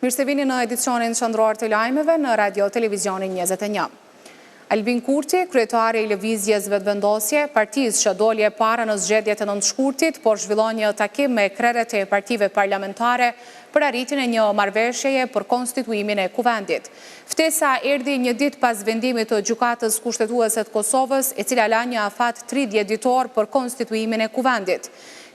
Mirë se vini në edicionin qendror të lajmeve në Radio Televizionin 21. Albin Kurti, kryetari i Lëvizjes Vetëvendosje, partisë që doli e para në zgjedhjet e 9 shkurtit, po zhvillon një takim me krerët e partive parlamentare për arritjen e një marrëveshjeje për konstituimin e Kuvendit. Ftesa erdhi një ditë pas vendimit të Gjykatës Kushtetuese të Kosovës, e cila la një afat 30 ditor për konstituimin e Kuvendit.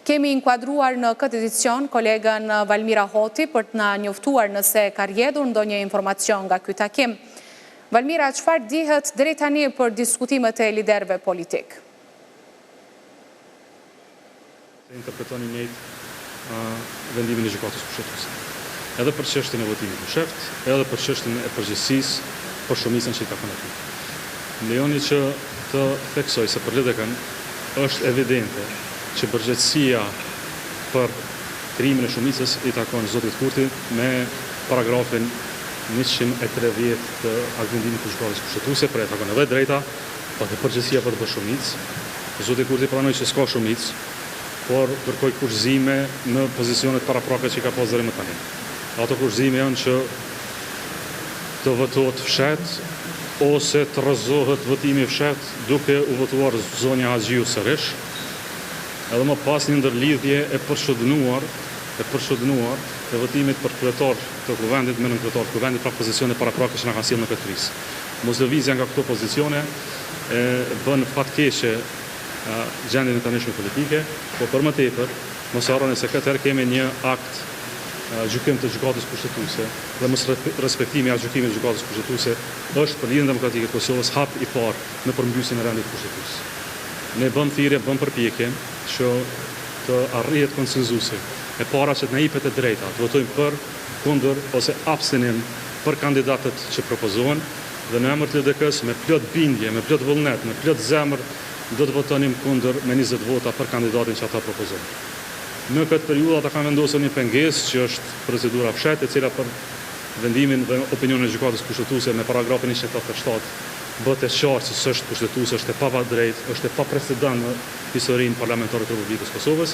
Kemi inkuadruar në këtë edicion kolegen Valmira Hoti për të na njoftuar nëse ka rrjedhur ndonjë informacion nga ky takim. Valmira, çfarë dihet deri tani për diskutimet e liderëve politikë? Të interpretoni njëjtë vendimin e Gjykatës Kushtetuese. Edhe për çështjen e votimit të fshehtë, edhe për çështjen e përgjegjësisë për shumicën që i takon atij. Më lejoni që të theksoj se për LDK-në është evidente që përgjegjësia për krijimin e shumicës i takon zotit Kurti me paragrafin 130 të aktvendimit të Gjykatës Kushtetuese, pra i takon edhe e drejta, po edhe përgjegjësia për të bërë shumicë. Zoti Kurti pranoi që s'ka shumicë, por kërkoi kushtëzime në pozicionet paraprake që i ka pas deri më tani. Ato kushtëzime janë që të votohet fshehtë ose të rrëzohet votimi i fshehtë duke u votuar zonja Haxhiu sërish, edhe më pas një ndërlidhje e përçudnuar e përçudnuar e votimit për kryetar të Kuvendit me nënkryetar të Kuvendit, pra pozicione paraprake që na kanë sjellë në këtë krizë. Moslëvizja nga këto pozicione e bën fatkeqe gjendjen e tanishme politike, por për më tepër, mos harroni se këtë herë kemi një akt gjykim të Gjykatës Kushtetuese dhe mosrespektimi i aktgjykimit të Gjykatës Kushtetuese është për Lidhjen Demokratike të Kosovës hap i parë në përmbysjen e rendit kushtetues. Ne bëmë thirrje, bëmë përpjekje që të arrihet konsenzusi. E para që të na jepet e drejta, të votojmë për, kundër ose abstenim për kandidatët që propozohen dhe në emër të LDK-së me plot bindje, me plot vullnet, me plot zemër do të votonim kundër me 20 vota për kandidatin që ata propozojnë. Në këtë periudhë ata kanë vendosur një pengesë që është procedura e fshehtë, e cila për vendimin dhe opinionin e Gjykatës Kushtetuese me paragrafin 187 bëhet e qartë se s'është kushtetuese, është e padrejtë, është e paprecedent në historinë parlamentare të Republikës së Kosovës.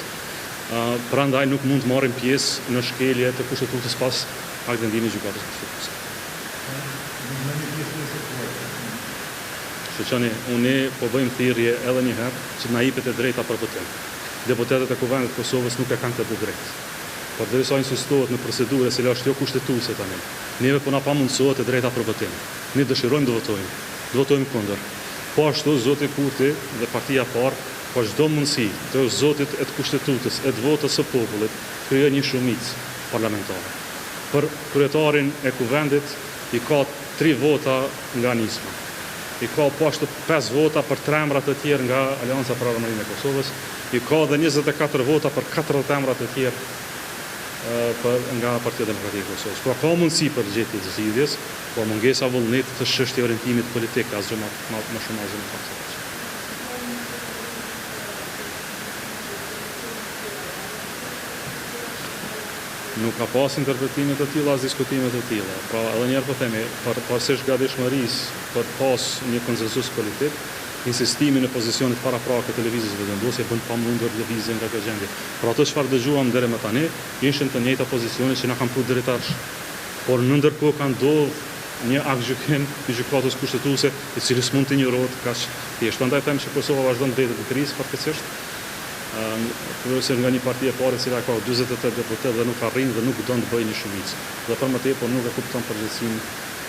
Prandaj nuk mund të marrim pjesë në shkelje të kushtetutës pas aktvendimit të Gjykatës Kushtetuese. Shiqoni, unë po bëjmë thirrje edhe një herë që të na jepet e drejta për votim. Deputetët e Kuvendit të Kosovës nuk e kanë këtë të drejtë. Por derisa insistohet në procedurë e cila është jo kushtetuese tani, neve po na pamundësohet e drejta për votim. Ne dëshirojmë të votojmë, të votojmë kundër. Po ashtu, zoti Kurti dhe partia e parë ka çdo mundësi të Zotit e të Kushtetutës e të votës së popullit të krijojë një shumicë parlamentare. Për kryetarin e Kuvendit i ka tri vota nga Nisma. I ka po ashtu pesë vota për tre emra të tjerë nga Aleanca për Ardhmërinë e Kosovës, i ka dhe 24 vota për 40 emra të tjerë për nga Partia Demokratike e Kosovës. Pra ka mundësi për gjetje të zgjidhjes, por mungesa e vullnetit është çështje e orientimit politik, asgjë më më shumë asgjë më pak se kaq. Nuk ka pas interpretime të tilla as diskutime të tilla. Pra edhe një herë po themi, pavarësisht gatishmërisë për të pas një konsensus politik, insistimi në pozicionet paraprake të Lëvizjes Vetëvendosje bën të pamundur lëvizjen nga kjo gjendje. Pra ato çfarë dëgjuam deri më tani, ishin të njëjta pozicione që na kanë pru deri tash. Por në ndërkohë ka ndodhur një aktgjykim i Gjykatës Kushtetuese, i cili s'mund të injorohet kaq thjesht. Prandaj them që Kosova vazhdon të mbetet në krizë fatkeqësisht, kryesisht nga një parti e parë e cila ka 48 deputetë dhe nuk arrin dhe nuk don të bëjë një shumicë. Dhe për më tepër nuk e kupton përgjegjësinë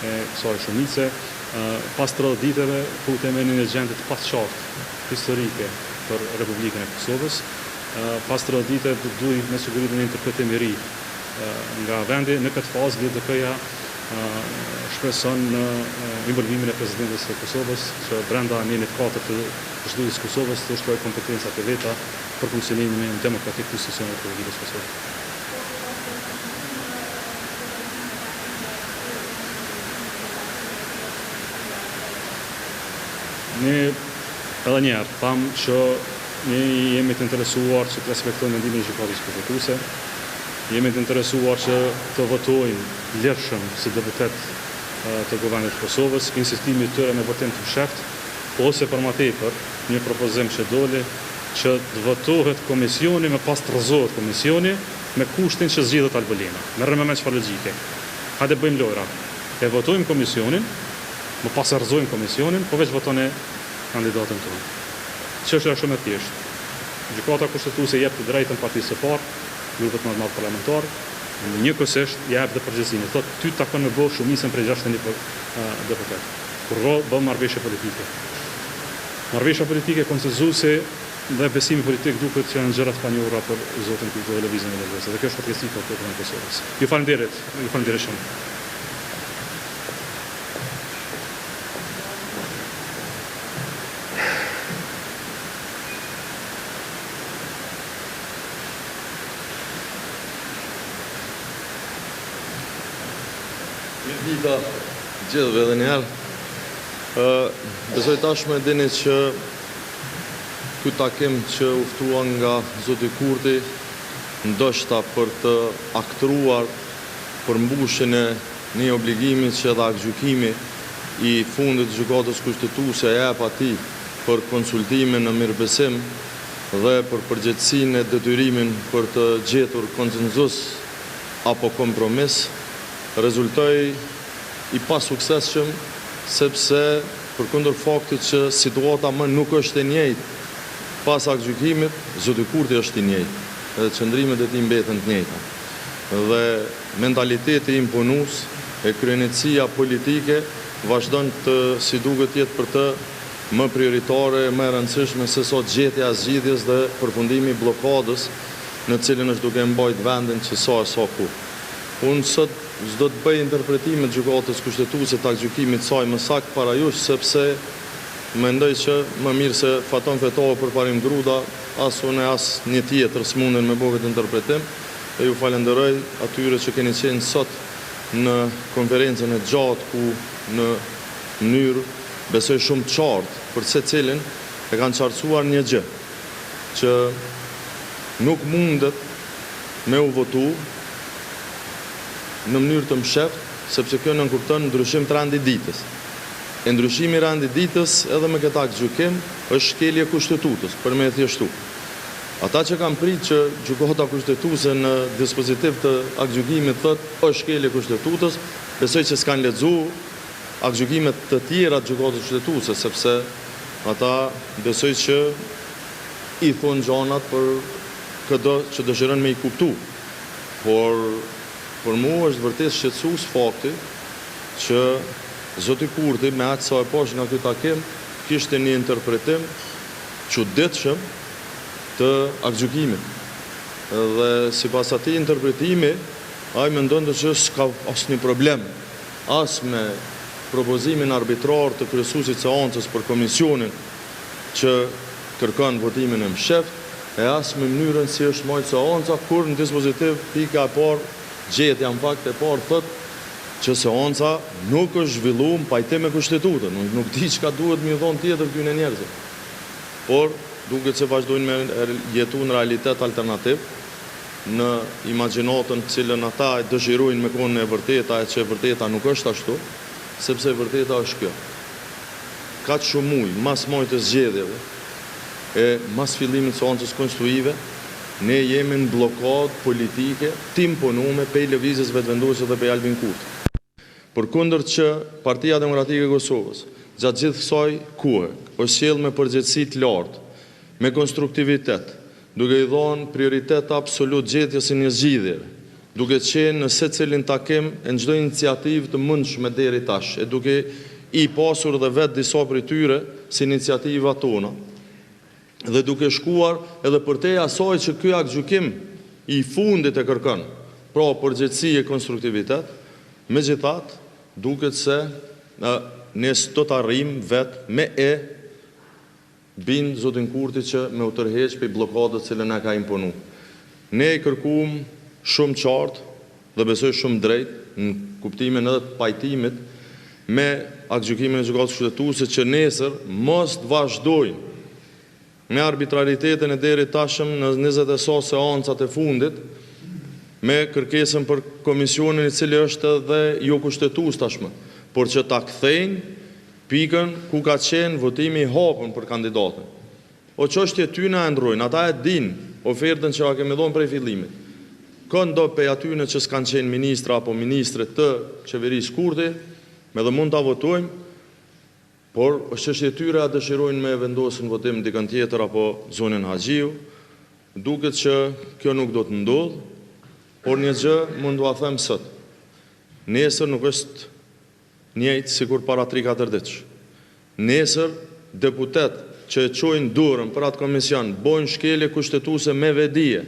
e kësaj shumice. Pas 30 ditëve futemi në një gjendje të paqartë historike për Republikën e Kosovës. Pas 30 ditëve do të duhej me siguri një interpretim i ri nga vendi. Në këtë fazë LDK-ja shpreson në involvimin e presidentes së Kosovës që brenda nenit 4 të Kushtetutës së Kosovës të ushtrojë kompetencat e veta për funksionimin demokratik të institucioneve të Republikës së Kosovës. Ne edhe një herë thamë që ne jemi të interesuar që të respektojmë vendimin e Gjykatës Kushtetuese, jemi të interesuar që të votojmë lirshëm si deputet të Kuvendit të Kosovës, insistimi i tyre në votim të fshehtë ose për ma tepër, një propozim që doli që të votohet komisioni, më pas të rrëzohet komisioni me kushtin që zgjidhet Albulena. Merre me mend çfarë logjike. Hajde bëjmë lojra. E votojmë komisionin, më pas e rrëzojmë komisionin, po veç votoni kandidatin tonë. Çështja është shumë e thjeshtë. Gjykata Kushtetuese i jep të drejtën partisë së parë, grupit më të madh parlamentar, njëkohësisht ia jep dhe përgjegjësinë. I thotë ty të takon me bo shumicën prej 61 deputetë. Kur bë marrëveshje politike. Marrëveshja politike, konsensusi dhe besimi politik duket që janë gjëra të panjohura për zotin Kurti dhe Lëvizjen Vetëvendosje dhe kjo është fatkeqësi për popullin e Kosovës. Ju faleminderit, ju faleminderit shumë. Mirëdita gjithëve edhe njëherë. Besoj tashmë e dini që ky takim që u ftua nga zoti Kurti, ndoshta për të aktruar përmbushjen e një obligimi që edhe aktgjykimi i fundit të Gjykatës Kushtetuese ia jep atij për konsultime në mirëbesim dhe për përgjegjësinë e detyrimin për të gjetur konsensus apo kompromis, rezultoi i pasuksesshëm sepse përkundër faktit që situata më nuk është e njëjtë pas aktgjykimit, zoti Kurti është i njëjtë dhe qëndrimet e tij mbeten të njëjta. Dhe mentaliteti imponues e kryeneçësia politike vazhdon të si duket të jetë për të më prioritare e më e rëndësishme se sa gjetja e zgjidhjes dhe përfundimi i bllokadës në të cilën është duke e mbajtë vendin që sa e sa kohë. Unë sot s'do të bëj interpretime të Gjykatës Kushtetuese të aktgjykimit të saj më saktë para jush sepse mendoj që më mirë se Faton Fetahu e Përparim Gruda as unë e as një tjetër s'munden me bo këtë interpretim e ju falenderoj atyre që keni qenë sot në konferencën e gjatë ku në mënyrë besoj shumë të qartë për secilin e kanë qartësuar një gjë që nuk mundet me u votu në mënyrë të msheftë, sepse kjo nënkupton ndryshim të rendit ditës. E ndryshimi i rendit ditës edhe me këtë aktgjykim është shkelje e Kushtetutës, për me e thjeshtu. Ata që kanë pritë që Gjykata Kushtetuese në dispozitiv të aktgjykimit thotë është shkelje e Kushtetutës, besoj që s'kanë lexu aktgjykime të tjera të Gjykatës Kushtetuese, sepse ata besoj që i thonë gjanat për këdo që dëshiron me i kuptu. Por, për mu është vërtet shqetësues fakti që zoti Kurti, me aq sa e pashë nga ky takim, kishte një interpretim çuditshëm të aktgjykimit. Dhe sipas atij interpretimi, ai mendonte që s'ka asnjë problem as me propozimin arbitrar të kryesuesit të seancës për komisionin që kërkon votimin e msheftë, e as me mënyrën si është majtë seanca, kur në dispozitiv pika e parë, gjetja në fakt e parë thotë që seanca nuk është zhvillu në pajtim me Kushtetutën. Unë nuk di çka duhet me ju thonë tjetër këtyne njerëzve. Por, duket se vazhdojnë me jetu në realitet alternativ, në imagjinatën të cilën ata e dëshirojnë me konë e vërteta e që e vërteta nuk është ashtu, sepse e vërteta është kjo. Kaq shumë muj mas majtjes zgjedhjeve e mas fillimit të seancës konstituive, ne jemi në bllokadë politike t'imponume pej Lëvizjes Vetëvendosje dhe pej Albin Kurtit. Përkundër që Partia Demokratike e Kosovës gjatë gjithë kësaj kohe është sjellë me përgjegjësi të lartë, me konstruktivitet, duke i dhënë prioritet absolut gjetjes së një zgjidhjeve, duke qenë në secilin takim e në çdo iniciativë të mundshme deri tash e duke i pasur dhe vetë disa prej tyre si iniciativa tona dhe duke shkuar edhe përtej asaj që ky aktgjykim i fundit e kërkon, pra përgjegjësi e konstruktivitet, megjithatë duket se ne s'do të arrijmë vetë me e bind zotin Kurti që me u tërheq prej bllokadës të cilën na ka imponu. Ne i kërkum shumë qartë dhe besoj shumë drejt në kuptimin edhe të pajtimit me aktgjykimin e Gjykatës Kushtetuese që nesër mos të vazhdojnë me arbitraritetin e deritashëm në 20 e sa seancat e fundit me kërkesën për komisionin i cili është edhe jokushtetues tashmë, por që ta kthejnë Pikën ku ka qenë votimi i hapun për kandidatin. O çështje e tyne a e ndrrojnë, ata e dinë ofertën që ua kemi dhonë prej fillimit. Këndo pej atyne që s'kanë qenë ministra apo ministre të Qeverisë Kurti, edhe mund ta votojmë, por është çështje e tyre a dëshirojnë me e vendosë në votim dikën tjetër apo zonjën Haxhiu. Duket që kjo nuk do të ndodhë, por një gjë mund t'ua them sot. Nesër nuk është njëjtë sikur para tri-katër ditësh. Nesër deputet që e çojnë dorën për atë komision bojnë shkelje kushtetuese me vetëdije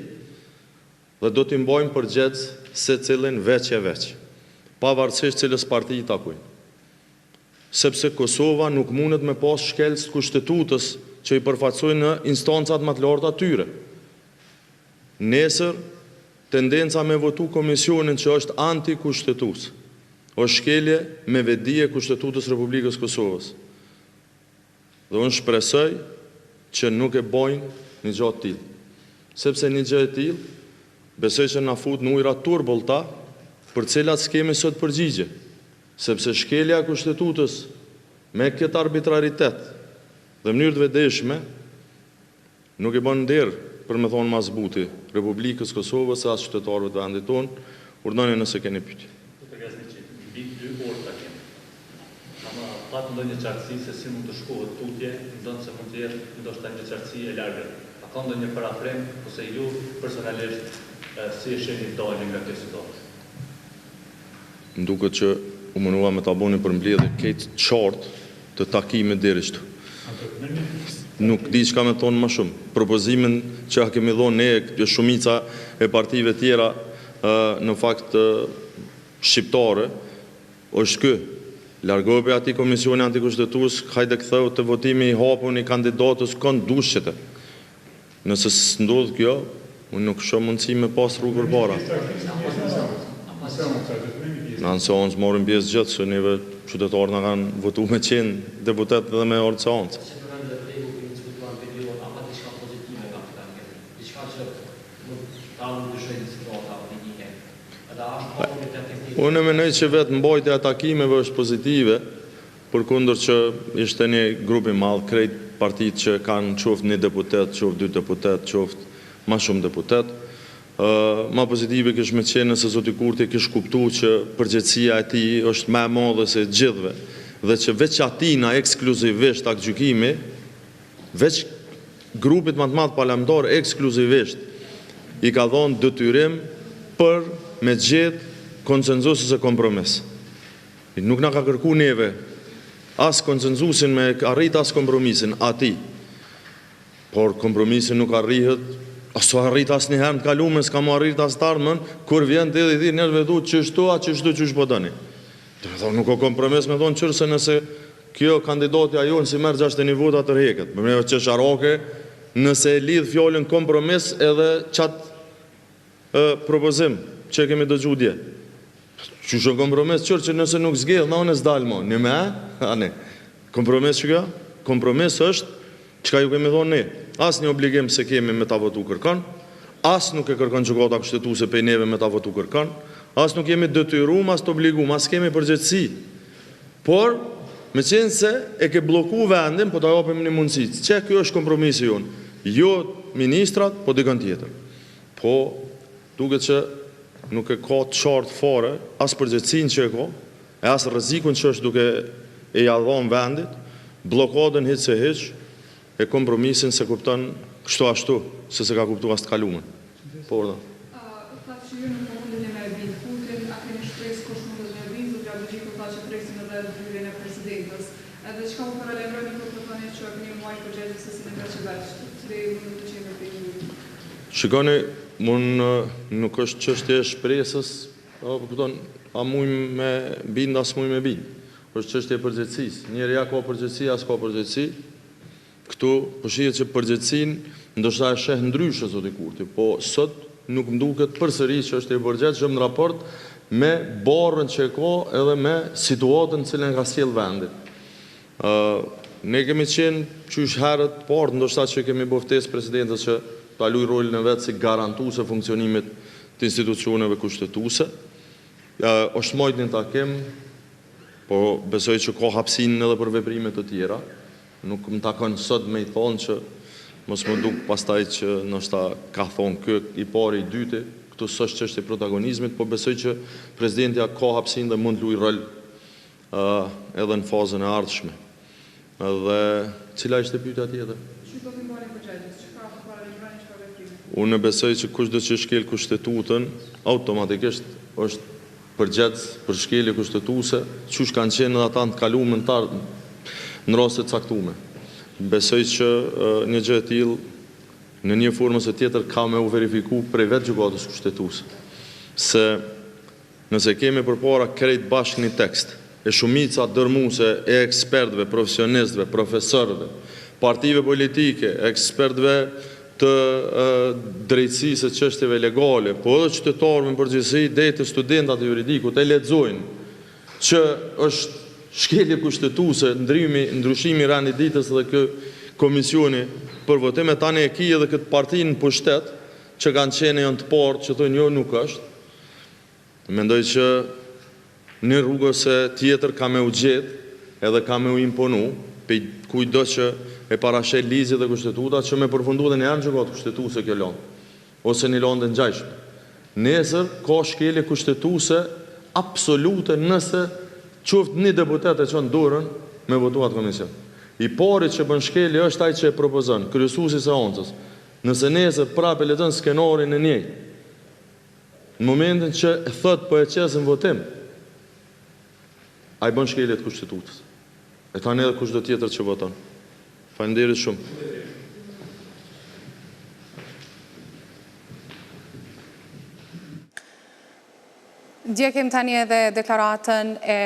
dhe do t'i mbajmë përgjegjës secilin veç e veç, pavarësisht cilës parti i takojnë. Sepse Kosova nuk mundet me pas shkelës të Kushtetutës që i përfaqësojnë në instancat ma të larta të tyre. Nesër tendenca me votu komisionin që është antikushtetues, është shkelje me vetëdije e Kushtetutës së Republikës së Kosovës. Dhe unë shpresoj që nuk e bojnë një gja të tillë. Sepse një gjë e tillë besoj që na fut në ujëra turbullta për të cilat s'kemi sot përgjigje. Sepse shkelja e Kushtetutës me këtë arbitraritet dhe mënyrë të vetëdijshme Nuk i bën nder, për me thonë ma së buti, Republikës së Kosovës e as qytetarëve të vendit tonë, urdhnoni nëse keni pyetje. Zoti Krasniqi, mbi dy orë takim. A pat ndonjë qartësi se si mund të shkohet tutje, ndonëse mund të jetë ndoshta një qartësi e largët? A ka ndonjë përafrim ose ju personalisht si e shihni daljen nga kjo situatë? Më duket që u munova me ta bo një përmbledhje krejt të qartë të takimit deri këtu. Nuk di çka me thonë ma shumë. Propozimin që ja kemi dhonë ne e shumica e partive tjera në fakt shqiptare është ky. Largohu prej atij komisioni antikushtetues, hajde kthehu te votimi i hapun i kandidatës kënd dush qite. Nëse s'ndodh kjo, unë nuk shoh mundësi me pas rrugë përpara. Na në seancë marrim pjesë gjithë, se neve qytetarët na kanë votu me qenë deputet dhe me ardhë në seancë. Unë mendoj që vetë mbajtja e takimeve është pozitive, Përkundër që ishte një grup i madh, krejt partitë që kanë qoftë një deputet, qoftë dy deputetë, qoftë ma shumë deputetë, ma pozitive kish me qenë nëse zoti Kurti e kish kuptu që përgjegjësia e tij është ma e madhe se e gjithëve dhe që veç atina ekskluzivisht aktgjykimi, veç grupit ma të madh parlamentar ekskluzivisht i ka dhonë detyrim për me gjetë konsenzus ose kompromis. Nuk na ka kërku neve as konsenzusin me arrit as kompromisin atij. Por kompromisi nuk arrihet, as s'u arrit asnjëherë në të kalumen, s'ka m'u arrit as të ardhmen, kur vjen ti dhe i thirr njerëzve thu qështu a qështu qysh po doni. Domethonë nuk o kompromis me thonë qyr se nëse kjo kandidatja jonë s'i merr 61 vota tërheket. Për mu qesharake nëse e lidh fjalën kompromis edhe qat propozim që e kemi dëgju dje. Qysh o kompromis qyr që nëse nuk zgjedh na unë s'dal mo, një me, a ne. Kompromis që kjo? Kompromis është çka ju kemi thonë ne. Asnjë obligim s'e kemi me ta votu kërkon, as nuk e kërkon Gjykata Kushtetuese pej neve me ta votu kërkon, as nuk jemi detyrum, as të obligum, as kemi përgjegjësi. Por, meqenëse e ke blloku vendin, po ta japim një mundësi. Qe ky është kompromisi jonë. Jo ministrat, po dikën tjetër. Po, duket që nuk e ka të qartë fare as përgjegjësinë që e ka, e as rrezikun që është duke e ia dhënë vendit, bllokadën hiç se hiç, e kompromisin s'e kupton kështu ashtu, se s'e ka kuptu as të kalumen. Po, urdhëro. Thatë që ju nuk po mundeni me e bind Kurtin, a keni shpresë kush mundet me e bind, zoti Abdixhiku tha që presin edhe ndërhyrjen e presidentes. Edhe çka po paralajmëroni kur po thoni që keni mbajt përgjegjës secilin veç e veç, cili mundet me qenë veprimi juaj? Shikoni, unë nuk është çështje e shpresës, apo kupton, a mujm me bind a s'mujm me bind. Është çështje e përgjegjësisë. Njeri a ka përgjegjësi a s'ka përgjegjësi. Këtu po shihet që përgjegjësinë ndoshta e sheh ndryshe zoti Kurti, po sot nuk më duket përsëri që është i përgjegjshëm në raport me barrën që e ka edhe me situatën në cilën e ka sjellë vendin. Ë ne kemi qenë qysh herët të parët ndoshta që kemi bo ftesë presidentes që ta lujë rolin e vet si garantuese e funksionimit të institucioneve kushtetuese. Ë është majtë një takim, po besoj që ka hapësinë edhe për veprime të tjera. Nuk më takon sot me i thonë që mos m'u duk pastaj që ndoshta ka thonë ky i pari i dyti. Këtu s'është çështje protagonizmit, po besoj që presidentja ka hapësinë dhe mund të luajë rol edhe në fazën e ardhshme. Dhe cila ishte pyetja tjetër? Qysh do t'i mbani përgjegjës? Çka po paralajmëroni çfarë veprimi? Unë besoj që kushdo që shkel Kushtetutën, automatikisht është përgjegjës për shkelje kushtetuese, qysh kanë qenë edhe ata në të kalumen në raste të caktume. Besoj që një gjë e tillë në një formë ose tjetër ka me u verifiku prej vetë Gjykatës Kushtetuese. Se nëse kemi përpara krejt bashkë një tekst, e shumica dërmuese e ekspertëve, profesionistëve, profesorëve, partive politike, ekspertëve të drejtësisë e çështjeve legale, po edhe qytetarëve në përgjithësi, deri te studentat e juridikut e lexojnë që është shkelje kushtetuese ndrimi, ndryshimi i rendit ditës dhe ky komisioni për votim e tani e ki edhe këtë parti në pushtet që kanë qenë e janë të parët që thonë jo nuk është. Mendoj që një rrugë ose tjetër ka me u gjetë edhe ka me u imponu pej kujtdo që e parasheh ligji dhe kushtetuta që me përfundu edhe një herë në gjykatë kushtetuese kjo landë ose një landë e ngjajshme. Nesër ka shkelje kushtetuese absolute nëse qoftë një deputet e çon dorën me votu atë komision. I pari që bën shkelje është ai që e propozon, kryesuesi i seancës. Nëse nesër prapë e lexon skenarin e njëjtë, Në momentin që thotë po e qes në votim, ai bën shkelje të Kushtetutës. E tani edhe kushdo tjetër që voton. Faleminderit shumë. Ndjekim tani edhe deklaratën e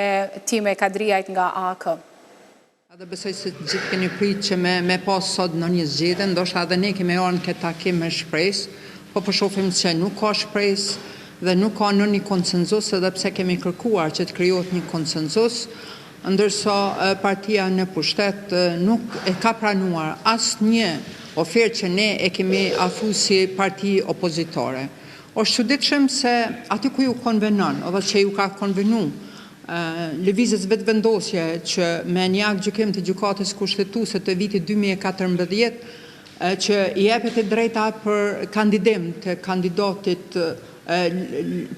Time Kadrijajt nga AAK. Edhe besoj se të gjithë keni prit që me, me pas sot ndonjë zgjidhje, ndoshta edhe ne kemi ardhur në këtë takim me shpresë, po po shohim se nuk ka shpresë dhe nuk ka ndonjë konsenzus edhe pse kemi kërkuar që të krijohet një konsenzus, ndërsa partia në pushtet nuk e ka pranuar asnjë ofertë që ne e kemi afru si parti opozitare. Është çuditshëm se aty ku ju konvenon, edhe që ju ka konvenu Lëvizjes Vetëvendosje që me një aktgjykim të Gjykatës Kushtetuese të vitit 2014 që i jepet e drejta për kandidim të kandidatit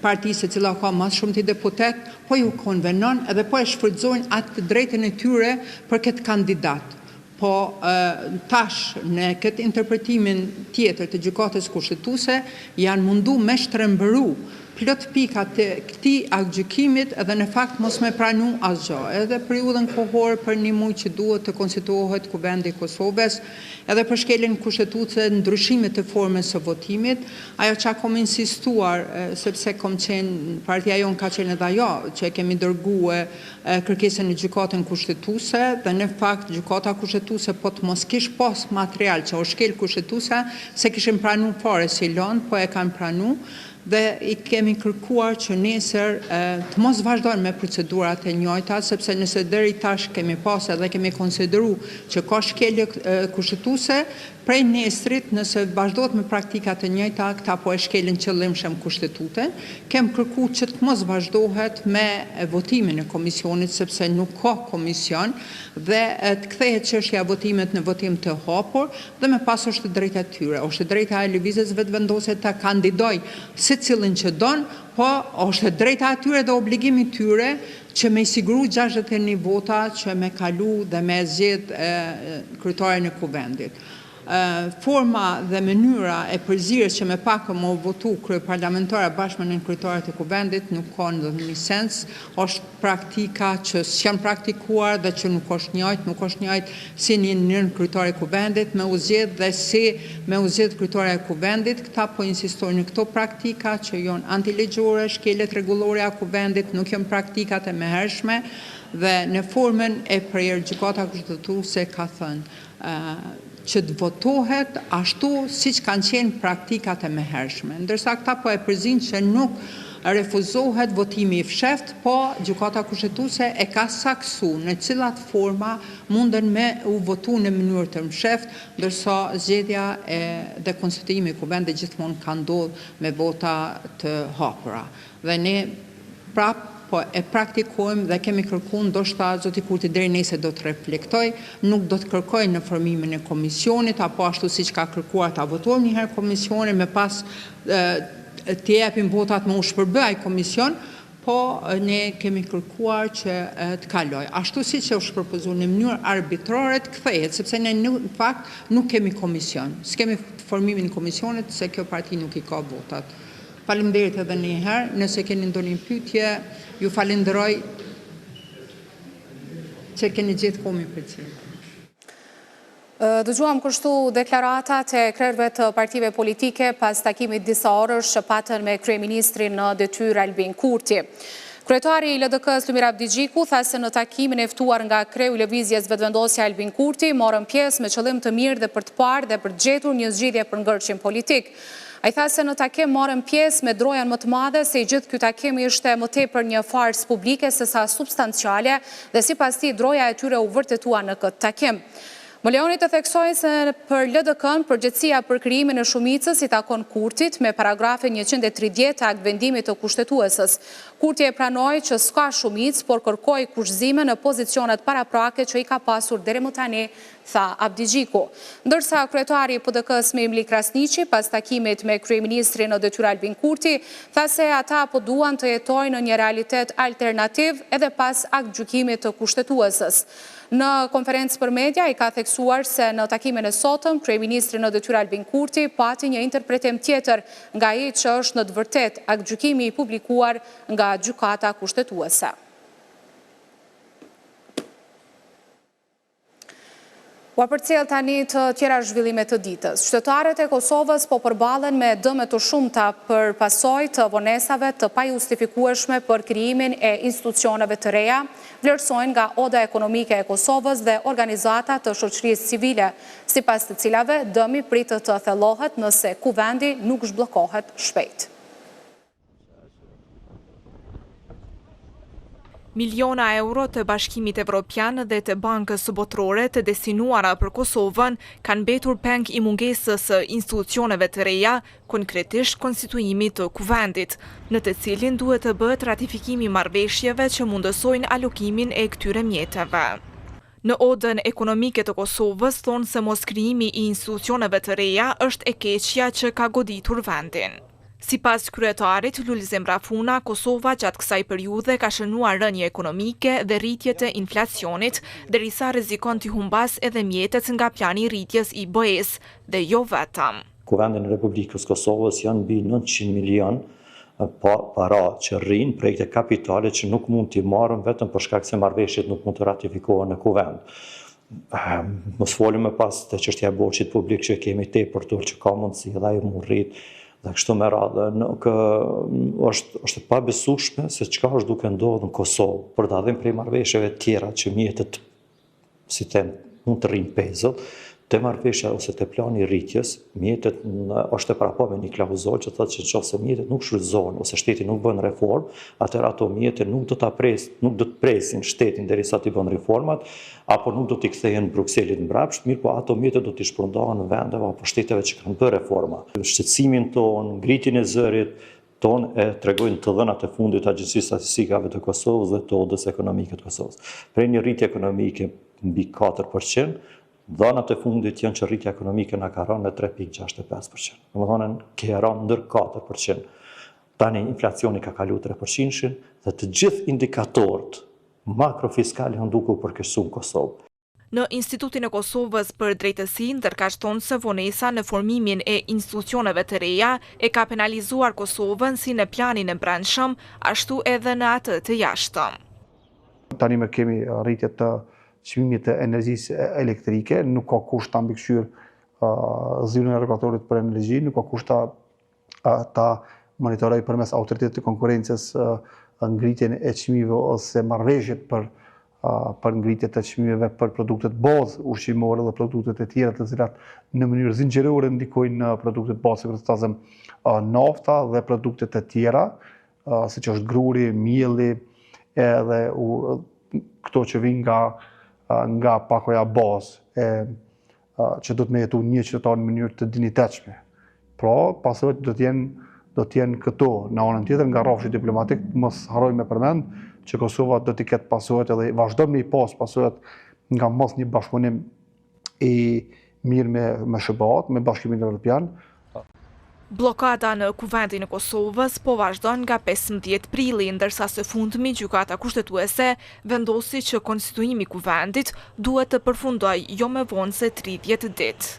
partisë e cila ka ma së shumti deputet, po ju konvenon edhe po e shfrytëzojnë atë të drejtën e tyre për këtë kandidat. Po tash në këtë interpretimin tjetër të Gjykatës Kushtetuese janë mundu me shtrembëru plot pika të këtij aktgjykimit edhe në fakt mos me pranu asgjo, edhe periudhën kohore për një muj që duhet të konstituohet Kuvendi i Kosovës, edhe për shkeljen kushtetuese ndryshimit të formës së votimit, ajo çka kom insistuar sepse kom qenë partia jonë ka qenë edhe ajo që e kemi dërgue kërkesën në Gjykatën Kushtetuese dhe në fakt Gjykata Kushtetuese po të mos kish pas material që o shkel Kushtetuese s'e kishin pranu fare si lëndë po e kanë pranu dhe i kemi kërkuar që nesër të mos vazhdojnë me procedurat e njëjta sepse nëse deri tash kemi pas edhe kemi konsideru që ka shkelje kushtetuese Prej nesrit, nëse vazhdohet me praktika të njëjta, këta po e shkelin qëllimshëm Kushtetutën. Kem kërku që të mos vazhdohet me votimin e komisionit, sepse nuk ka komision dhe të kthehet çështja e votimit në votim të hapur dhe me pas është e drejta e tyre. Është e drejta e Lëvizjes Vetëvendosje ta kandidojë secilin që don, po është e drejta e tyre dhe obligim i tyre që me i siguru 61 vota që me kalu dhe me zgjedh kryetarin e Kuvendit. Forma dhe mënyra e përzierjes që me pak me u votu kryeparlamentarja bashkë me nënkryetarët e Kuvendit nuk ka ndonjë sens, është praktika që s'janë praktikuar dhe që nuk është njëjtë, nuk është njëjtë si një nënkryetar i Kuvendit me u zgjedh dhe si me u zgjedh kryetarja e Kuvendit, këta po insistojnë në këto praktika që janë antiligjore, shkelet rregullorja e Kuvendit, nuk janë praktikat e mëhershme dhe në formën e prerë Gjykata Kushtetuese ka thënë që të votohet ashtu siç kanë qenë praktikat e mëhershme. Ndërsa këta po e përzinë që nuk refuzohet votimi i fshehtë, po Gjykata Kushtetuese e ka saktësu në cilat forma munden me u votu në mënyrë të mshehtë, ndërsa zgjedhja e dhe konstituimi i Kuvendit gjithmonë ka ndodhë me vota të hapura. Dhe ne prapë po e praktikojmë dhe kemi kërku, ndoshta zoti Kurti deri nesër do të reflektojë, nuk do të kërkojë në formimin e komisionit, apo ashtu siç ka kërkuar ta votojmë një herë komisionin, me pas t'i jepim votat me u shpërbë ai komision, po ne kemi kërkuar që të kalojë. Ashtu siç është propozu në mënyrë arbitrare të kthehet, sepse ne në fakt nuk kemi komision. S'kemi formimin e komisionit se kjo parti nuk i ka votat. Faleminderit edhe një herë, nëse keni ndonjë pyetje, ju falenderoj që keni gjetë kohë me përcjellë. Dëgjuam kështu deklaratat e krerëve të partive politike pas takimit disaorësh që patën me kryeministrin në detyrë Albin Kurti. Kryetari i LDK-së Lumir Abdixhiku tha se në takimin e ftuar nga kreu i Lëvizjes Vetëvendosje Albin Kurti morën pjesë me qëllim të mirë dhe për të parë dhe për të gjetur një zgjidhje për ngërçin politik. Ai tha se në takim morën pjesë me drojën më të madhe se i gjithë ky takim ishte më tepër një farsë publike sesa substanciale dhe sipas tij droja e tyre u vërtetua në këtë takim. Më lejoni të theksoj se për LDK-në përgjegjësia për krijimin e shumicës i takon Kurtit me paragrafin 130 të aktvendimit të Kushtetueses. Kurti e pranoi që s'ka shumicë, por kërkoi kushtëzime në pozicionet paraprake që i ka pasur deri më tani tha Abdixhiku. Ndërsa kryetari i PDK-së Memli Krasniqi pas takimit me kryeministrin në detyrë Albin Kurti, tha se ata po duan të jetojnë në një realitet alternativ edhe pas aktgjykimit të Kushtetueses. Në konferencë për media ai ka theksuar se në takimin e sotëm, kryeministri në detyrë Albin Kurti pati një interpretim tjetër nga ai që është në të vërtetë aktgjykimi i publikuar nga Gjykata Kushtetuese. Ua përcjell tani të tjera zhvillime të ditës. Qytetarët e Kosovës po përballen me dëme të shumta për pasojë të vonesave të pajustifikueshme për krijimin e institucioneve të reja, vlerësojnë nga Oda Ekonomike e Kosovës dhe organizata të shoqërisë civile, sipas të cilave dëmi pritet të thellohet nëse Kuvendi nuk zhbllokohet shpejt. Miliona euro të Bashkimit Evropian dhe të Bankës Botërore të destinuara për Kosovën kanë mbetur peng i mungesës së institucioneve të reja, konkretisht konstituimit të Kuvendit, në të cilin duhet të bëhet ratifikimi i marrëveshjeve që mundësojnë alokimin e këtyre mjeteve. Në Odën Ekonomike të Kosovës thonë se moskrijimi i institucioneve të reja është e keqja që ka goditur vendin. Sipas kryetarit Lulzim Rafuna, Kosova gjatë kësaj periudhe ka shënuar rënie ekonomike dhe rritje të inflacionit, derisa rrezikon t'i humbasë edhe mjetet nga Plani i Rritjes i BE-së, dhe jo vetëm. Kuvendin e Republikës Kosovës janë mbi 900 milion pa, para që rrinë, projekte kapitale që nuk mund t'i marrëm vetëm për shkak se marrëveshjet nuk mund të ratifikohen në Kuvend. Mos folim më pas te çështja e borxhit publik që kemi tepër të që ka mundësi edhe ajo m'u rrit dhe kështu me radhë. Nuk është është e pabesueshme se çka është duke ndodhur në Kosovë, për dallim prej marrëveshjeve tjera që mjetet si them, mund të rrinë pezull, te marrëveshja ose te plani i rritjes, mjetet në, është e parapa me një klauzolë që thotë që në qoftë se mjetet nuk shfrytëzohen ose shteti nuk bën reformë, atëherë ato mjete nuk do ta pres, nuk do të presin shtetin derisa t'i bën reformat, apo nuk do t'i kthehen Brukselit mbrapsht, mirëpo ato mjete do t'i shpërndahen vendeve apo shteteve që kanë bërë reforma. Shqetësimin tonë, ngritjen e zërit, tonë e tregojnë të dhënat e fundit të Agjencisë Statistikave të Kosovës dhe të Odës Ekonomike të Kosovës. Prej një rritje ekonomike mbi 4%, dhënat e fundit janë që rritja ekonomike na ka rënë në 3.65%. Domethënë, ke rënë ndër 4%. Tani inflacioni ka kalu 3% dhe të gjithë indikatorët makrofiskal janë duke u përkeqësu në Kosovë. Në Institutin e Kosovës për Drejtësi ndërkaq thonë se vonesa në formimin e institucioneve të reja e ka penalizuar Kosovën si në planin e brendshëm, ashtu edhe në atë të jashtëm. Tani më kemi rritje të çmimit të energjisë elektrike, nuk ka kush ta mbikëqyrë zyrën e rregullatorit për energji, nuk ka kush ta ta monitorojë përmes autoritetit të konkurrencës ngritjen e çmimeve ose marrëveshjet për për ngritje të çmimeve për produktet bazë ushqimore dhe produktet e tjera të cilat në mënyrë zinxhirore ndikojnë në produktet bazë, sikur të themi nafta dhe produktet e tjera, siç është gruri, mielli, edhe u, këto që vijnë nga nga pakoja bazë e që do të me jetu një qytetar në mënyrë të dinjitetshme. Pra, pasojat do të jenë do të jenë këto në anën tjetër nga rrafshi diplomatik, mos harrojmë me përmend që Kosova do t'i ketë pasojat edhe vazhdon me i pas pasojat nga mos një bashkëpunim i mirë me me SHBA-t, me Bashkimin Evropian. Bllokada në Kuvendin e Kosovës po vazhdon nga 15 prilli, ndërsa së fundmi Gjykata Kushtetuese vendosi që konstituimi i Kuvendit duhet të përfundojë jo më vonë se 30 ditë.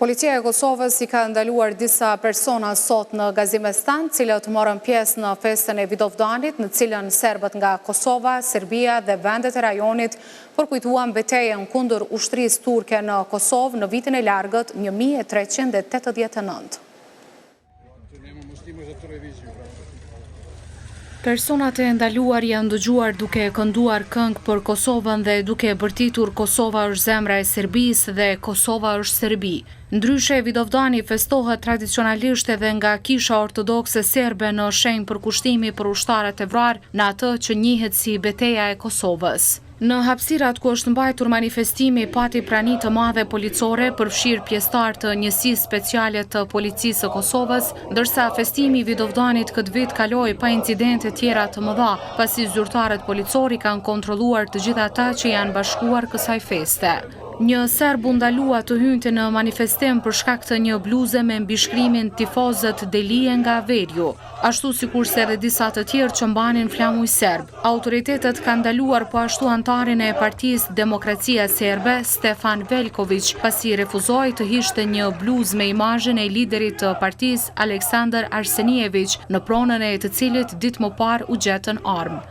Policia e Kosovës i ka ndaluar disa persona sot në Gazimestan, të cilët morën pjesë në festën e Vidovdanit, në cilën serbët nga Kosova, Serbia dhe vendet e rajonit përkujtuan betejën kundër ushtrisë turke në Kosovë në vitin e largët 1389. Personat e ndaluar janë dëgjuar duke kënduar këngë për Kosovën dhe duke bërtitur Kosova është zemra e Serbisë dhe Kosova është Serbi. Ndryshe, Vidovdani festohet tradicionalisht edhe nga Kisha Ortodokse Serbe në shenjë përkushtimi për ushtarët e vrarë në atë që njihet si Beteja e Kosovës. Në hapësirat ku është mbajtur manifestimi pati prani të madhe policore, përfshirë pjesëtarë të Njësisë Speciale të Policisë së Kosovës, ndërsa festimi i Vidovdanit këtë vit kaloi pa incidente tjera të mëdha, pasi zyrtarët policorë i kanë kontrolluar të gjithë ata që i janë bashkuar kësaj feste. Një serb u ndalua të hynte në manifestim për shkak të një bluze me mbishkrimin Tifozët Delije nga veriu. Ashtu sikurse edhe disa të tjerë që mbanin flamuj serbë. Autoritetet kanë ndaluar po ashtu anëtarin e partisë Demokracia Serbe, Stefan Veljkoviq, pasi refuzoi të hiqte një bluzë me imazhin e liderit të partisë, Aleksandar Arsenijeviq, në pronën e të cilit ditë më parë u gjetën armë.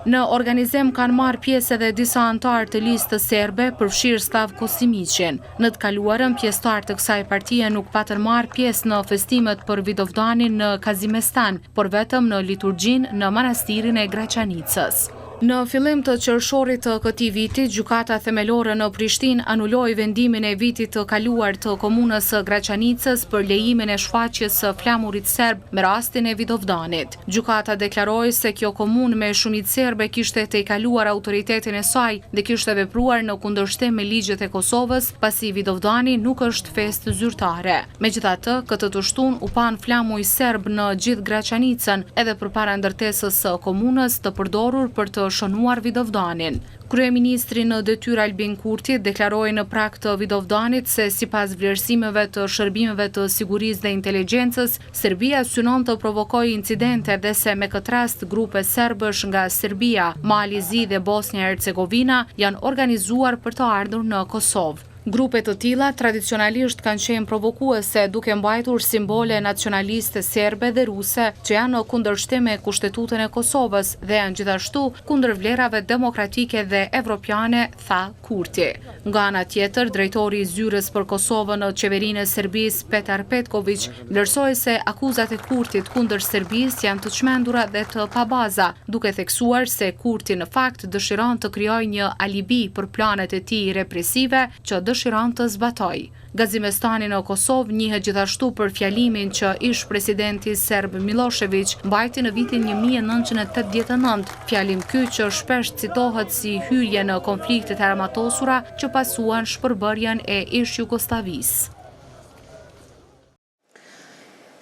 Në organizim kanë marrë pjesë edhe disa anëtarë të Listës Serbe, përfshirë Slavko Simiqin. Në të kaluarën, pjesëtarë të kësaj partie nuk patën marrë pjesë në festimet për Vidovdanin në Gazimestan, por vetëm në liturgjinë në Manastirin e Graçanicës. Në fillim të qershorit të këtij viti, Gjykata Themelore në Prishtinë anuloi vendimin e vitit të kaluar të Komunës së Graçanicës për lejimin e shfaqjes së flamurit serb me rastin e Vidovdanit. Gjykata deklaroi se kjo komunë me shumicë serbe kishte tejkaluar autoritetin e saj dhe kishte vepruar në kundërshtim me ligjet e Kosovës, pasi Vidovdani nuk është festë zyrtare. Megjithatë, këtë të shtunë u panë flamuj serbë në gjithë Graçanicën, edhe përpara ndërtesës së komunës të përdorur për të shënuar Vidovdanin. Kryeministri në detyrë Albin Kurti deklaroi në prag të Vidovdanit se sipas vlerësimeve të shërbimeve të sigurisë dhe inteligjencës, Serbia synon të provokojë incidente dhe se me këtë rast grupe serbësh nga Serbia, Mali i Zi dhe Bosnja e Hercegovina janë organizuar për të ardhur në Kosovë. Grupe të tilla tradicionalisht kanë qenë provokuese duke mbajtur simbole nacionaliste serbe dhe ruse që janë në kundërshtim me Kushtetutën e Kosovës dhe janë gjithashtu kundër vlerave demokratike dhe evropiane, tha Kurti. Nga ana tjetër, drejtori i Zyrës për Kosovën në Qeverinë e Serbisë, Petar Petkoviq, vlerësoi se akuzat e Kurtit kundër Serbisë janë të çmendura dhe të pabaza, duke theksuar se Kurti në fakt dëshiron të krijojë një alibi për planet e tij represive që dëshiron të zbatojë. Gazimestani në Kosovë njihet gjithashtu për fjalimin që ish-presidenti serb Millosheviq mbajti në vitin 1989, fjalim ky që shpesh citohet si hyrje në konfliktet e armatosura që pasuan shpërbërjen e ish-Jugosllavisë.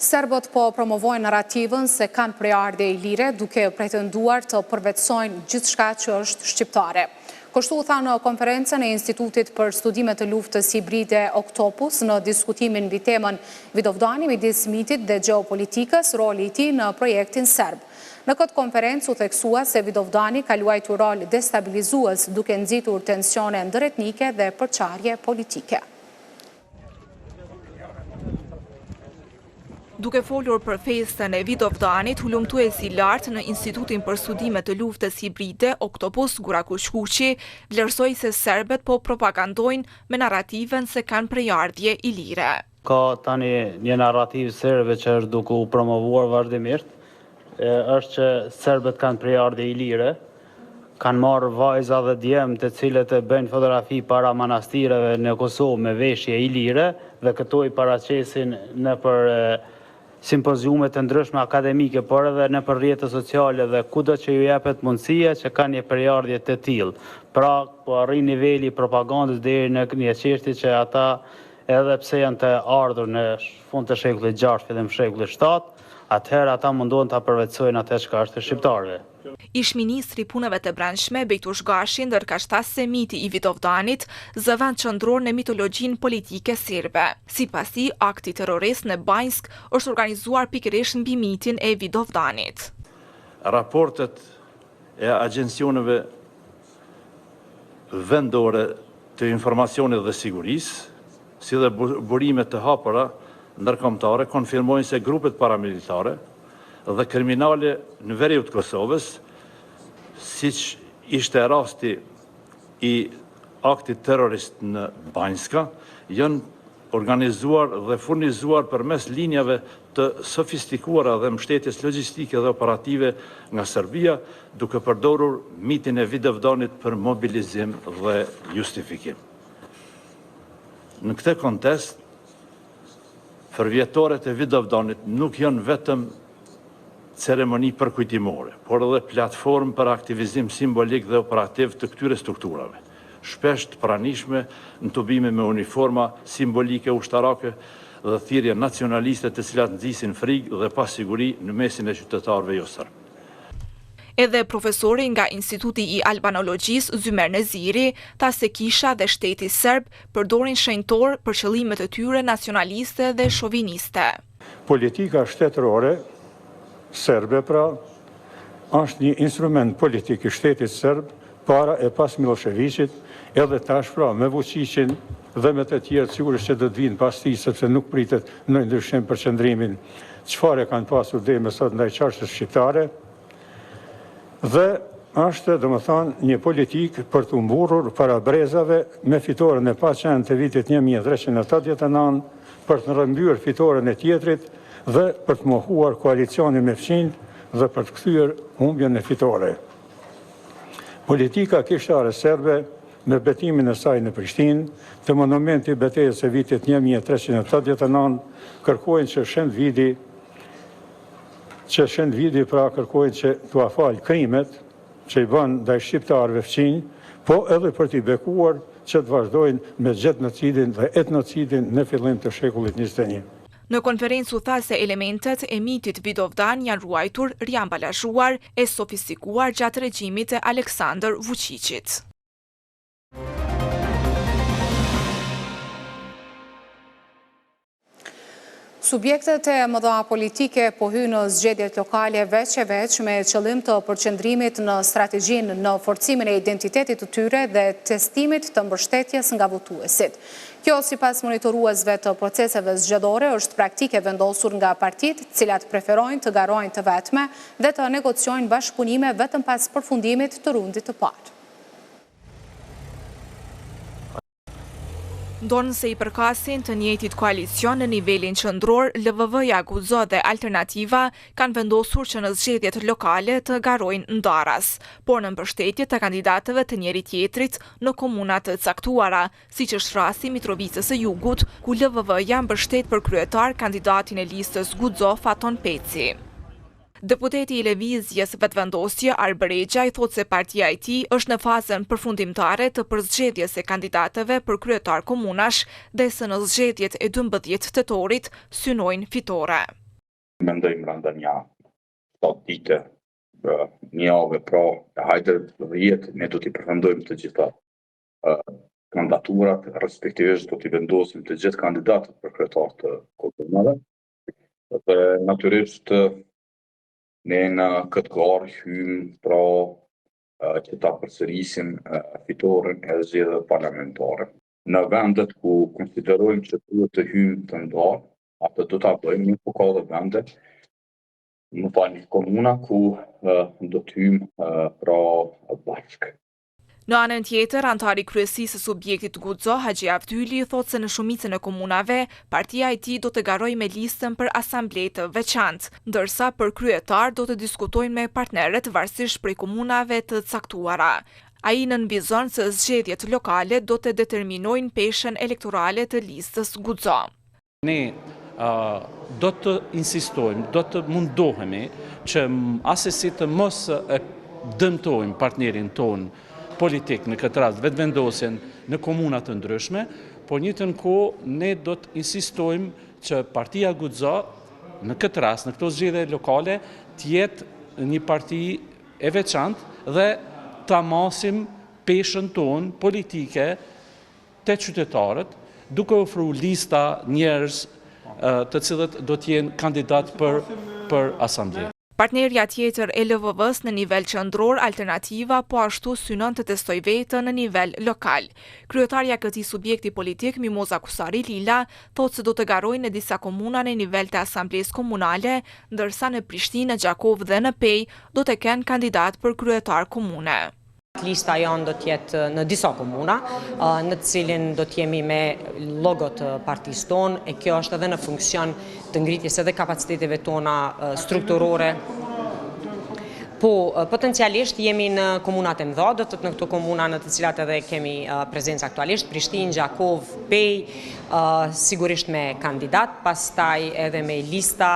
Serbët po promovojnë narrativën se kanë prejardhje ilire duke pretenduar të përvetësojnë gjithçka që është shqiptare. Kështu u tha në konferencën e Institutit për Studime të Luftës Hibride Oktopus në diskutimin mbi temën Vidovdani midis mitit dhe gjeopolitikës, roli i tij në projektin serb. Në këtë konferencë u theksua se Vidovdani ka luajtur rol destabilizues duke nxitur tensione ndëretnike dhe përçarje politike. Duke folur për festën e Vidovdanit, hulumtuesi i lartë në Institutin për Studime të Luftës Hibride, Oktopus Gurakuq Kuqi, vlerësoi se serbët po propagandojnë me narrativën se kanë prejardhje ilire. Ka tani një narrativë serbe që është duke u promovuar vazhdimisht, është që serbët kanë prejardhje ilire, kanë marrë vajza dhe djem të cilët e bëjnë fotografi para manastireve në Kosovë me veshje ilire dhe këto i paraqesin nëpër simpoziume të ndryshme akademike, por edhe nëpër rrjete sociale dhe kudo që ju jepet mundësia që kanë një prejardhje të tillë. Pra, po arrin niveli i propagandës deri në një çështje që ata edhe pse janë të ardhur në fund të shekullit 6, fillim shekullit 7, atëherë ata mundohen ta përvetësojnë atë çka është e shqiptarëve. Ish-ministri i Punëve të Brendshme, Bejtush Gashi, ndërkaq tha se miti i Vidovdanit zë vend qendror në mitologjinë politike serbe. Sipas tij, akti terrorist në Banjskë është organizuar pikërisht mbi mitin e Vidovdanit. Raportet e agjencioneve vendore të informacionit dhe sigurisë, si dhe burime të hapura ndërkombëtare konfirmojnë se grupet paramilitare dhe kriminale në veriu të Kosovës, siç ishte rasti i aktit terrorist në Banjska, janë organizuar dhe furnizuar përmes linjave të sofistikuara dhe mbështetjes logjistike dhe operative nga Serbia, duke përdorur mitin e Vidovdanit për mobilizim dhe justifikim. Në këtë kontekst, përvjetoret e Vidovdanit nuk janë vetëm ceremoni përkujtimore, por edhe platformë për aktivizim simbolik dhe operativ të këtyre strukturave, shpesh të pranishme në tubime me uniforma simbolike ushtarake dhe thirrje nacionaliste të cilat nxisin frikë dhe pasiguri në mesin e qytetarëve joserbë. Edhe profesori nga Instituti i Albanologjisë, Zymer Neziri, tha se kisha dhe shteti serb përdorin shenjtorë për qëllimet e tyre nacionaliste dhe shoviniste. Politika shtetërore serbe pra është një instrument politik i shtetit serb para e pas Millosheviqit, edhe tash pra me Vuçiqin dhe me të tjerët sigurisht që do të vijnë pas tij sepse nuk pritet ndonjë ndryshim për qëndrimin çfarë e kanë pasur deri më sot ndaj çështjes shqiptare. Dhe është, domethënë, një politikë për t'u mburrur para brezave me fitoren e paqenë të vitit 1389, për të rrëmbyer fitoren e tjetrit dhe për të mohuar koalicionin me fqinjtë dhe për të kthyer humbjen në fitore. Politika kishtare serbe me betimin e saj në Prishtinë, te monumenti i betejës së vitit 1389, kërkojnë që Shën Vidi që Shën Vidi pra kërkojnë që t'ua falë krimet që i bënë ndaj shqiptarëve fqinj, po edhe për t'i bekuar që të vazhdojnë me gjenocidin dhe etnocidin në fillim të shekullit 21. Në konferencë u tha se elementet e mitit Vidovdan janë ruajtur, riambalazhuar e sofistikuar gjatë regjimit të Aleksandër Vuçiqit. Subjektet e mëdha politike po hyjnë në zgjedhjet lokale veç e veç me qëllim të përqendrimit në strategjinë në forcimin e identitetit të tyre dhe testimit të mbështetjes nga votuesit. Kjo sipas monitoruesve të proceseve zgjedhore është praktikë e vendosur nga partitë, të cilat preferojnë të garojnë të vetme dhe të negociojnë bashkëpunime vetëm pas përfundimit të rundit të parë. Ndonëse i përkasin të njëjtit koalicion në nivelin qendror, LVV-ja, Guxo dhe Alternativa kanë vendosur që në zgjedhjet lokale të garojnë ndaras, por në mbështetje të kandidatëve të njëri-tjetrit në komuna të caktuara, siç është rasti i Mitrovicës së Jugut, ku LVV-ja mbështet për kryetar kandidatin e listës Guxo, Faton Peci. Deputeti i Lëvizjes Vetëvendosje, Arbër Rexhaj thotë se partia e tij është në fazën përfundimtare të përzgjedhjes së kandidatëve për kryetar komunash dhe se në zgjedhjet e 12 tetorit synojnë fitore. Mendoj mbrenda nja 7 dite, një jave pra, hajde 10, ne do t'i përfundojmë të gjitha kandidaturat, respektivisht do t'i vendosim të gjithë kandidatët për kryetar të komunave. Dhe natyrisht ne në këtë garë hyjmë pra që ta përsërisim fitoren e zgjedhjeve parlamentare. Në vendet ku konsiderojmë që duhet të hyjmë të ndarë, atë do ta bëjmë, mirëpo ka edhe vende, më falni, komuna ku do të hyjmë pra bashkë. Në anën tjetër, anëtari i kryesisë së subjektit Guxo, Haxhi Avdyli, thotë se në shumicën e komunave, partia e tij do të garojë me listën për asamble të veçantë, ndërsa për kryetar do të diskutojnë me partnerët varësisht prej komunave të caktuara. Ai nënvizon se zgjedhjet lokale do të determinojnë peshën elektorale të listës Guxo. Ne do të insistojmë, do të mundohemi që asesi të mos e dëmtojmë partnerin tonë politik në këtë rast Vetëvendosjen në komuna të ndryshme, por njëjtën kohë ne do të insistojmë që partia Guxo në këtë rast, në këto zgjedhje lokale, të jetë një parti e veçantë dhe ta masim peshën tonë politike te qytetarët, duke ofru lista njerëz të cilët do të jenë kandidatë për për asamble. Partnerja tjetër e LVV-së në nivel qendror, Alternativa, po ashtu synon të testojë veten në nivel lokal. Kryetarja e këtij subjekti politik, Mimoza Kusari Lila, thotë se do të garojnë në disa komuna në nivel të Asamblesë Komunale, ndërsa në Prishtinë, në Gjakovë dhe në Pejë do të kenë kandidatë për kryetar komune. Lista jonë do të jetë në disa komuna, në të cilin do të jemi me logo të partisë tonë, e kjo është edhe në funksion të ngritjes edhe kapaciteteve tona strukturore. Po, potencialisht jemi në komunat e mëdha, do të thotë në këto komuna në të cilat edhe kemi prezencë aktualisht, Prishtinë, Gjakovë, Pejë, sigurisht me kandidat, pastaj edhe me lista,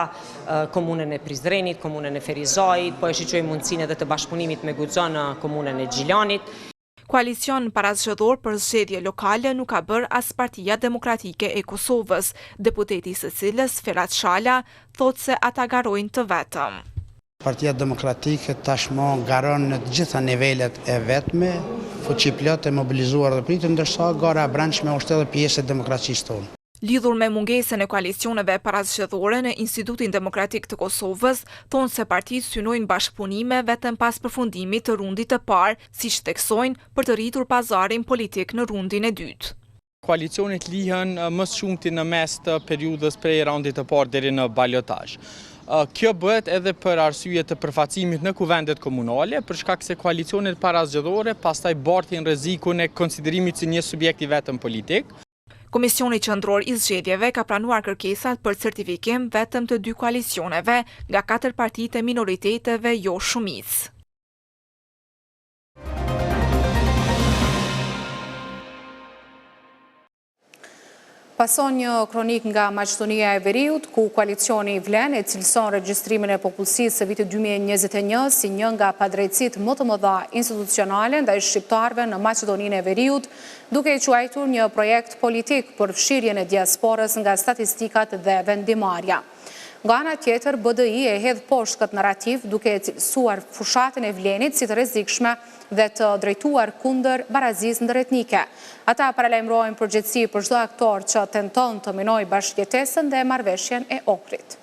komunën e Prizrenit, komunën e Ferizajit, po e shiqojmë mundësinë edhe të bashkëpunimit me Guxo në komunën e Gjilanit. Koalicion parazgjedhor për zgjedhje lokale nuk ka bërë as Partia Demokratike e Kosovës, deputeti i së cilës, Ferat Shala, thotë se ata garojnë të vetëm. Partia Demokratike tashmë garon në të gjitha nivelet e vetme, fuqiplotë e mobilizuar dhe pritur, ndërsa gara e brendshme është edhe pjesë e demokracisë tonë. Lidhur me mungesën e koalicioneve parazgjedhore në Institutin Demokratik të Kosovës, thonë se partitë synojnë bashkëpunime vetëm pas përfundimit të rundit të parë, siç theksojnë, për të rritur pazarin politik në rundin e dytë. Koalicionet lihen më së shumti në mes të periudhës prej raundit të parë deri në balotazh. Kjo bëhet edhe për arsye të përfaqësimit në kuvendet komunale, për shkak se koalicionet parazgjedhore pastaj bartin rrezikun e konsiderimit si një subjekt i vetëm politik. Komisioni Qendror i Zgjedhjeve ka pranuar kërkesat për certifikim vetëm të dy koalicioneve nga katër partitë e minoriteteve jo shumicë. Pason një kronikë nga Maqedonia e Veriut, ku koalicioni Vlen e cilëson regjistrimin e popullsisë së vitit 2021 si një nga padrejtësitë më të mëdha institucionale ndaj shqiptarëve në Maqedoninë e Veriut, duke e quajtur një projekt politik për fshirjen e diasporës nga statistikat dhe vendimmarrja. Nga ana tjetër, BDI e hedh poshtë këtë narrativë duke e cilësuar fushatën e Vlenit si të rrezikshme dhe të drejtuar kundër barazisë ndëretnike. Ata paralajmërojnë përgjegjësi për çdo aktor që tenton të minojë bashkëjetesën dhe marrëveshjen e Ohrit.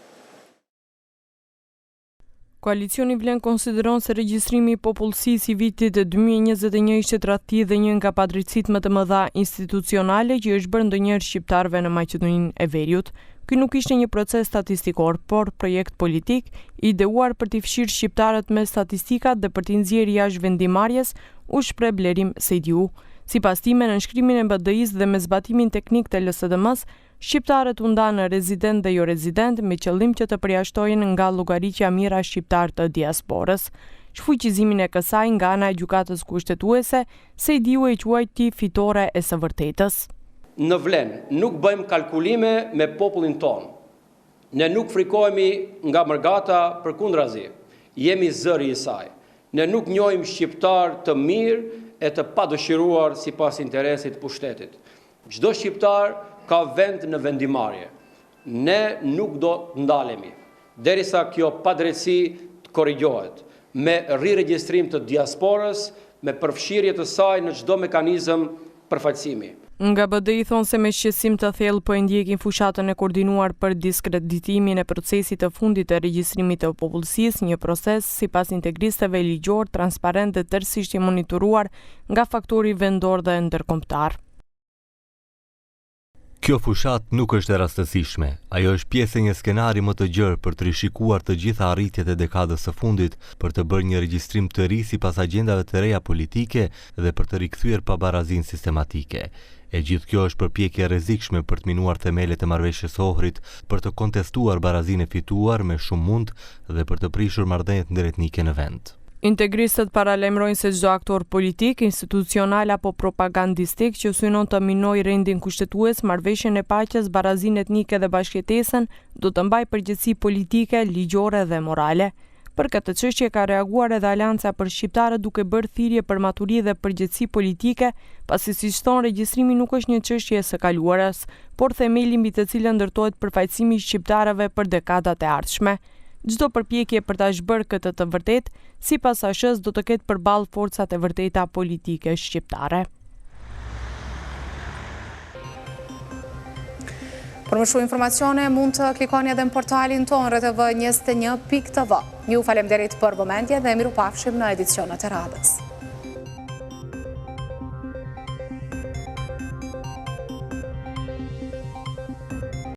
Koalicioni Vlen konsideron se regjistrimi i popullsisë i vitit 2021 ishte tradhti dhe një nga padrejtësitë më të mëdha institucionale që i është bërë ndonjëherë shqiptarëve në Maqedoninë e Veriut. Ky nuk ishte një proces statistikor, por projekt politik, i ideuar për t'i fshirë shqiptarët me statistikat dhe për t'i nxjerrë jashtë vendimmarrjes, u shpreh Blerim Sejdiu. Sipas tij, me nënshkrimin e BDI-së dhe me zbatimin teknik të LSDM-së, Shqiptarët u ndanë në rezidentë dhe jorezidentë me qëllim që të përjashtohen nga llogaritja mijëra shqiptarë të diasporës. Shfuqizimin e kësaj nga ana e Gjykatës Kushtetuese, Sejdiu e quajti fitore e së vërtetës. Në Vlen nuk bëjmë kalkulime me popullin tonë. Ne nuk frikohemi nga mërgata përkundrazi, jemi zëri i saj. Ne nuk njohim shqiptarë të mirë e të padëshiruar sipas interesit të pushtetit. Çdo shqiptar ka vend në vendimmarrje. Ne nuk do të ndalemi, derisa kjo padrejtësi të korrigjohet, me riregjistrim të diasporës, me përfshirje të saj në çdo mekanizëm përfaqësimi. Nga BDI thonë se me shqetësim të thellë po e ndjekin fushatën e koordinuar për diskreditimin e procesit të fundit të regjistrimit të popullsisë, një proces, sipas integristëve, ligjor, transparent dhe tërësisht i monitoruar nga faktori vendor dhe ndërkombëtar. Kjo fushatë nuk është e rastësishme, ajo është pjesë e një skenari më të gjerë për të rishikuar të gjitha arritjet e dekadës së fundit, për të bërë një regjistrim të ri sipas agjendave të reja politike dhe për të rikthyer pabarazinë sistematike. E gjithë kjo është përpjekje e rrezikshme për të minuar themelet e Marrëveshjes së Ohrit, për të kontestuar barazinë e fituar me shumë mund dhe për të prishur marrëdhëniet ndëretnike në vend. Integristët paralajmërojnë se çdo aktor politik, institucional apo propagandistik që synon të minojë rendin kushtetues, marrëveshjen e paqes, barazinë etnike dhe bashkëjetesën, do të mbajë përgjegjësi politike, ligjore dhe morale. Për këtë çështje ka reaguar edhe Aleanca për Shqiptarët duke bërë thirrje për maturi dhe përgjegjësi politike, pasi siç thonë regjistrimi nuk është një çështje e së kaluarës, por themeli mbi të cilën ndërtohet përfaqësimi i shqiptarëve për dekadat e ardhshme. Çdo përpjekje për ta zhbërë këtë të vërtetë, sipas ASH-së do të ketë përballë forcat e vërteta politike shqiptare. Për më shumë informacione mund të klikoni edhe në portalin tonë rtv21.tv. Ju faleminderit për vëmendje dhe mirupafshim në edicionet e radhës.